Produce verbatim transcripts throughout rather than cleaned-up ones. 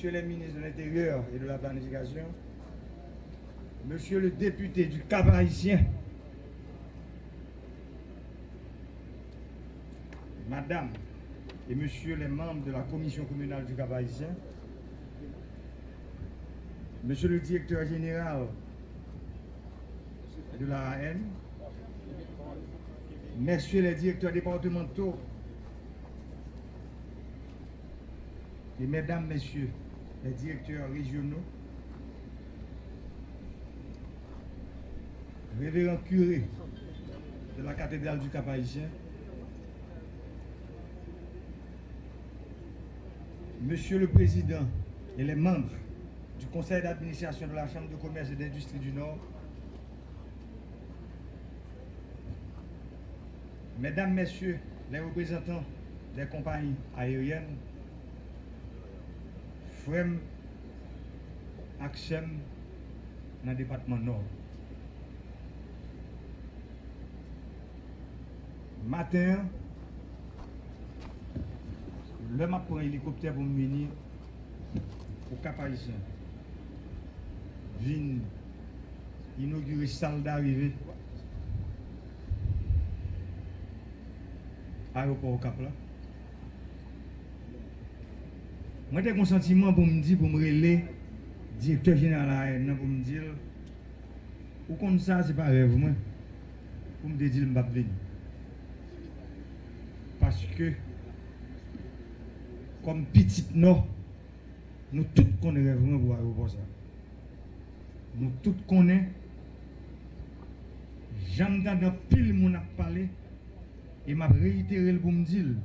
Monsieur les ministres de l'Intérieur et de la Planification, Monsieur le député du Cap-Haïtien, Madame et Monsieur les membres de la Commission communale du Cap-Haïtien, Monsieur le directeur général de l'A A N, Messieurs les directeurs départementaux, et mesdames, messieurs les directeurs régionaux, révérend curé de la cathédrale du Cap-Haïtien, Monsieur le Président et les membres du Conseil d'administration de la Chambre de commerce et d'industrie du Nord, Mesdames, Messieurs les représentants des compagnies aériennes, frè m ak sè m nan depatman Nò. Maten an, lè m ap pran elikoptè pou m vini, Okap Ayisyen vin inogire sal darive ayewopò Okap la. Mwen te gen yon santiman pou m di, pou m rele direktè jeneral A A N nan pou m di l, ou konn sa, se pa rèv mwen pou m te di l m p ap vini. Paske, kòm pitit Nò, nou tout konnen rèv mwen pou ayewopò sa. Nou tout konnen, jan m tande anpil moun ap pale, e m ap reyitere l pou m di l,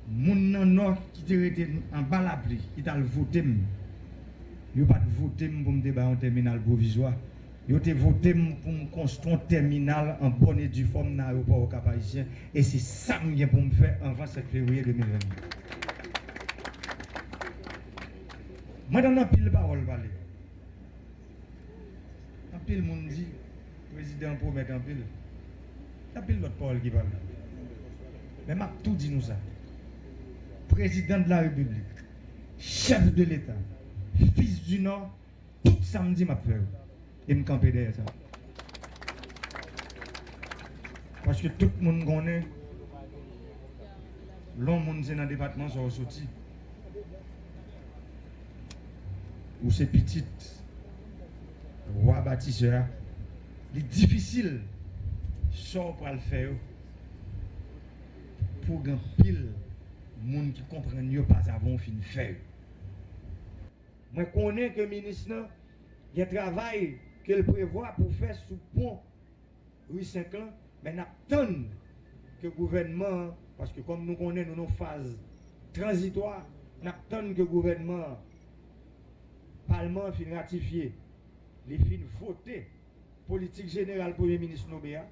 moun nan Nò ki te rete anba lapli, ki t al vote m, yo pa t vote m pou m te bay yon tèminal pwovizwa. Yo te vote m pou m konstwi yon tèminal an bòn e di fòm nan ayewopò Okap Ayisyen, e se sa m gen pou m fè anvan sèt fevriye de mil vennde. Mwen tande anpil pawòl pale. Anpil moun di, prezidan an pwomèt anpil. Anpil lòt pawòl ki pale. Men m ap tou di nou sa. Président de la République, chef de l'État, fils du Nord, tout sa m di m ap fè yo. E m kanpe dèyè sa. Paske tout moun konnen, lè yon moun se nan depatman sa w soti, ou se pitit wa batisè a, li difisil sa w pral fè yo pou gen anpil moun ki konprann yo pasavan w fin fè yo. Mwen konnen ke minis lan gen travay ke l prevwa pou fè sou pon ri senk lan, men n ap tann ke gouvènman an, paske kòm nou konnen nou nan faz tranzitwa, n ap tann ke gouvènman an, palman an fin ratifye, li fin vote politik jeneral premye minis nome a,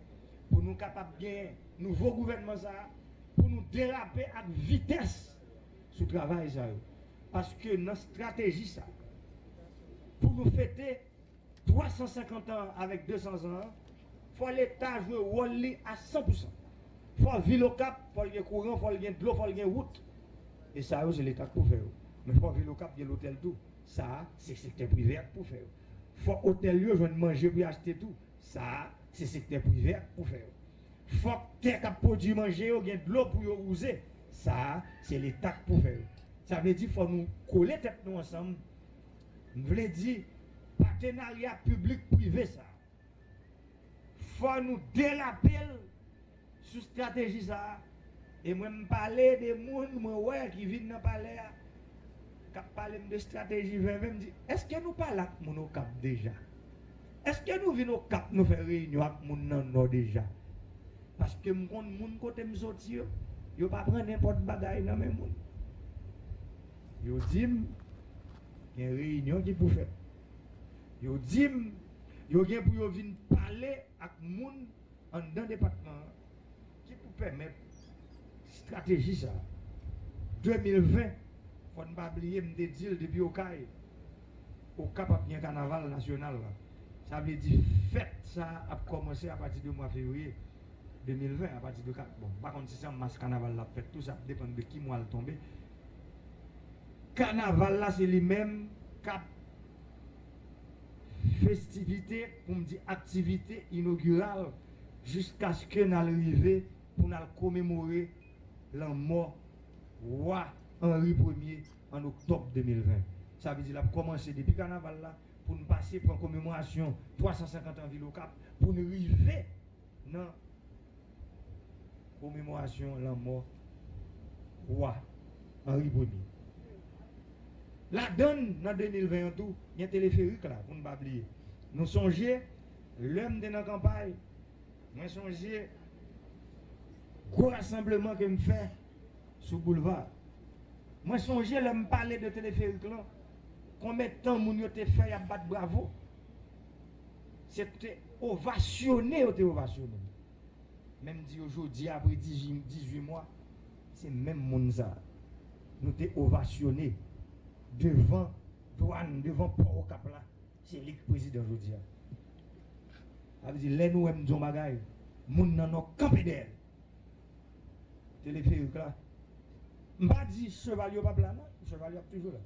pou nou kapab gen nouvo gouvènman sa a, pou nou derape ak vitès sou travay sa yo. Paske nan estrateji sa, pou nou fete twa san senkant an avèk de san zan an, fò Leta jwe wòl li a san pou san. Fò vil Okap, fò l gen kouran, fò l gen dlo, fò l gen wout. E sa yo, se Leta k pou fè yo. Men fò vil Okap gen lotèl tou. Sa a, se sektè prive a k pou fè yo. Fò otèl yo jwenn manje pou y achte tou. Sa a, se sektè prive a k pou fè yo. Fòk tè k ap pwodui manje yo gen dlo pou yo wouze. Sa a, se Leta k pou fè yo. Sa vle di, fò nou kole tèt nou ansanm. M vle di, patenarya piblik prive sa a, fò nou derape l sou estrateji sa a. E mwen, m pale de moun mwen wè ki vin nan palè a, k ap pale m de estrateji ven ven, m di, èske nou pale ak moun Okap deja? Èske nou vin Okap, nou fè reyinyon ak moun nan Nò deja? Paske m konn moun kote m soti yo, yo pa pran nenpòt bagay nan men moun. Yo di m, gen reyinyon ki pou fèt. Yo di m, yo gen pou yo vin pale ak moun anndan depatman an ki pou pèmèt estrateji sa a. De mil ven, fò n pa bliye, m te di l depi Okay, Okap ap gen kanaval nasyonal la. Sa vle di fèt sa a ap kòmanse apati de mwa fevriye de mil ven, apati de kat, bon, m pa konn si se an mas kanaval la ap fèt tou, sa ap depann de ki mwa l tonbe. Kanaval la, se li menm k ap festivite, pou m di aktivite inogiral, jiskaske n al rive pou n al komemore lanmò wa Henri Premye an oktòb de mil ven. Sa vle di l ap kòmanse depi kanaval la, pou n pase pran komemorasyon twa san senkant an vil Okap, pou n rive nan komemorasyon lanmò wa Henri Premye. Ladann, nan de mil ven an tou, gen teleferik la, pou n pa bliye. Nou sonje, lè m te nan kanpay, mwen sonje gwo rasanbleman ke m fè sou boulva. Mwen sonje lè m pale de teleferik lan, konbyen tan moun yo te fè y ap bat bravo. Se te ovasyone yo te ovasyone m. Men m di yo jodi a, apre dizuit, dizuit mwa, se menm moun sa a nou te ovasyone devan dwàn, devan pò Okap la. Se li k prezidan jodi a. Sa vle di, lè nou wè m di yon bagay, moun nan Nò kanpe dèyè l. Teleferik la. M pa di cheval yo p ap la, non. Cheval yo ap toujou la.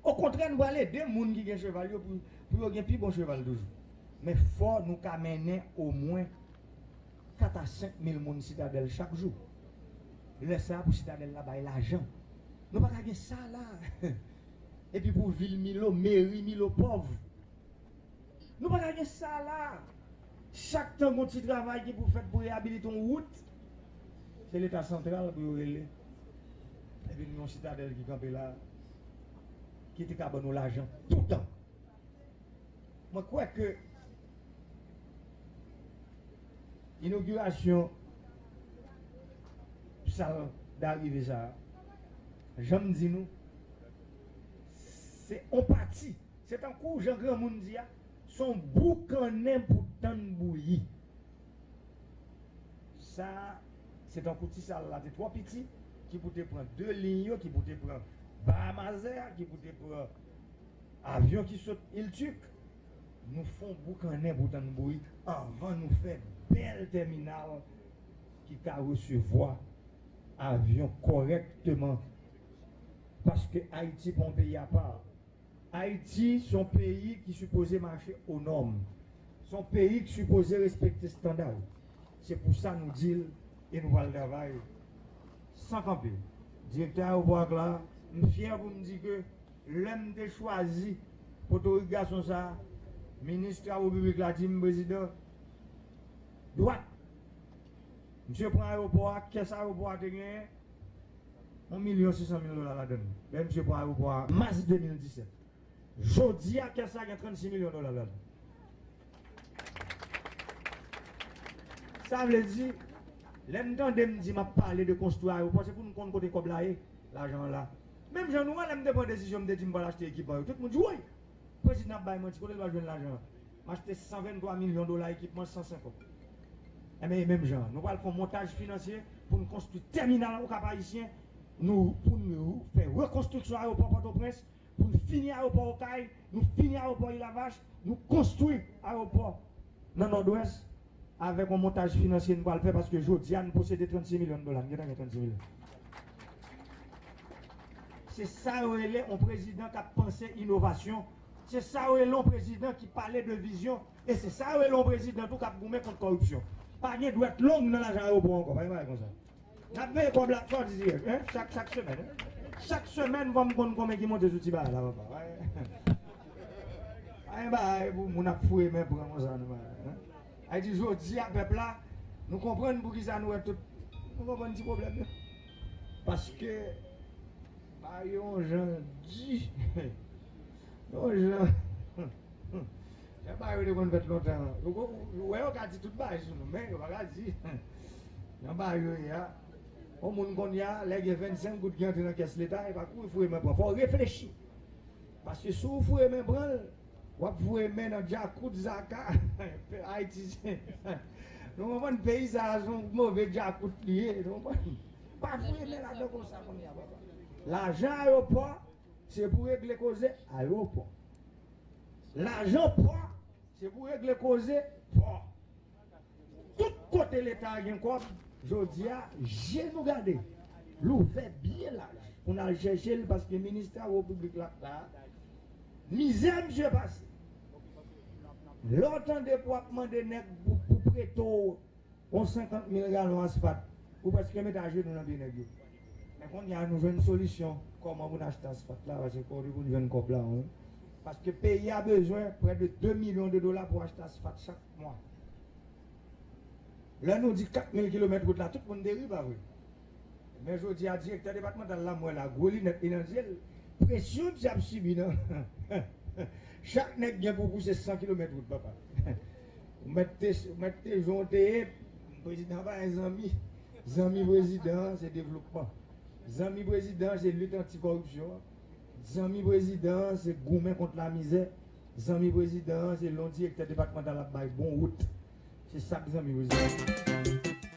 Okontrè, nou pral ede moun ki gen cheval yo pou, pou yo gen pi bon cheval toujou. Men fò nou ka mennen omwen kat a senk mil moun Sitadèl chak jou. Lè sa a, pou Sitadèl la bay lajan. Nou pa ka gen sa la. Epi pou vil Milo, meri Milo pòv. Nou pa ka gen sa la. Chak tan gon ti travay ki pou fèt pou reyabilite yon wout, se Leta santral pou yo rele. Epi nou yon Sitadèl ki kanpe la, ki te ka ban nou lajan toutan. Mwen kwè ke inogirasyon sal darive sa a, jan m di nou, se on pati. Se tankou jan granmoun di a, se yon boukannen pou tann bouyi. Sa, se tankou ti sal la te twò piti, ki pou te pran de liy yo, ki pou te pran Bahamazè a, ki pou te pran avyon ki sot Ilchik. Nou fè yon boukannen pou tann bouyi anvan nou fè bèl tèminal ki ka resevwa avyon kòrèkteman. Paske Ayiti pa yon peyi apa. Ayiti se yon peyi ki sipoze mache o nòm. Se yon peyi ki sipoze respekte estanda. Se pou sa nou di l e nou pral travay san kanpe. Direktè ayewopò a la, m fyè pou m di ke lè m te chwazi potorik gason sa a, minis travo piblik la di m, Prezidan, dwat. Misye pran ayewopò a, kès ayewopò a te genyen yon milyon sis san mil dola ladann. Lè misye pran ayewopò a, mas de mil disèt. Jodi a, kès la gen trannsis milyon dola ladann. Sa vle di, lè m tande m di m ap pale de konstwi ayewopò, se pou n konn kote kòb la ye, lajan an la. Menm jan nou wè, lè m te pran desizyon, m te di m pral achte ekipman yo, tout moun di, woy! Prezidan ap bay manti, kote l pral jwenn lajan an? M achte san venntwa milyon dola ekipman san senk an. Enben, e menm jan an, nou pral fè yon montaj finansye pou n konstwi tèminal Okap Ayisyen, nou, pou n fè rekonstriksyon ayewopò Pòtoprens, pou n fini ayewopò Okay, nou fini ayewopò Ilavach, nou konstwi ayewopò nan Nòdwès avèk yon montaj finansye n pral fè, paske jodi a n posede trannsis milyon dola, n gentan gen trannsis milyon. Se sa yo rele yon prezidan k ap panse inovasyon. Se sa yo rele yon prezidan ki pale de vizyon. E se sa yo rele yon prezidan tou k ap goumen kont kòripsyon. Pa gen dwèt long nan lajan ayewopò ankò. Pa gen bagay konsa. N ap veye kòb la, sa w di dirèk, hein? Chak, chak semèn, hein? Chak semèn, fò m konn konbyen ki monte sou ti bagay la, papa. Pa gen bagay pou moun ap foure men pran konsa, non, hein? Sa vle di, jodi a, pèp la, nou konprann poukisa nou wè tout, nou konprann ti pwoblèm yo. Paske, bagay yo yon jan di, yon jan, jan bagay yo te konn fèt lontan. Ou, ou, ou wè yo ka di tout bagay sou nou, men yo pa ka di jan bagay yo ye a. Yon moun kounye a, lè gen vennsenk goud ki antre nan kès leta, e pa kouri foure men pran. Fò w reflechi. Paske si w foure men pran l, w ap foure men nan djakout, zaka, Ayiti se, nou konprann peyi sa a se yon move djakout li ye, nou konprann? Pa foure men ladan konsa kounye a, papa. Lajan ayewopò, se pou regle koze ayewopò. Lajan pò, se pou regle koze pò. Tout kote leta a gen kòb, jodi a, je nou gade. Louvè byen laj pou n al chèche l, paske minis travo piblik la la. Mizè misye pase. Lè w tande pou ap mande nèg pou, pou prete w yon senkant mil galon asfat, ou prèske met ajenou nan pye nèg yo. Men kounye a nou jwenn solisyon kòman pou n achte asfat la, paske kote pou n jwenn kòb la, wi. Paske peyi a bezwen prè de de milyon de dola pou achte asfat chak mwa. Lè nou di kat mil kilomèt wout la, tout moun te ri, pa vre? Men jodi a, direktè depatmantal la, m wè la, gwo linèt li nan zye l. Presyon misye ap sibi nan. Chak nèg gen pou pouse san kilomèt wout, papa. Ou mèt te, ou mèt te jan w te ye, prezidan pa gen zanmi. Zanmi prezidan an, se devlopman. Zanmi prezidan an, se lit anti kòripsyon. Zanmi prezidan an, se goumen kont lamizè. Zanmi prezidan an, se lè yon direktè depatmantal ap bay bon wout. Se sa k zanmi prezidan an.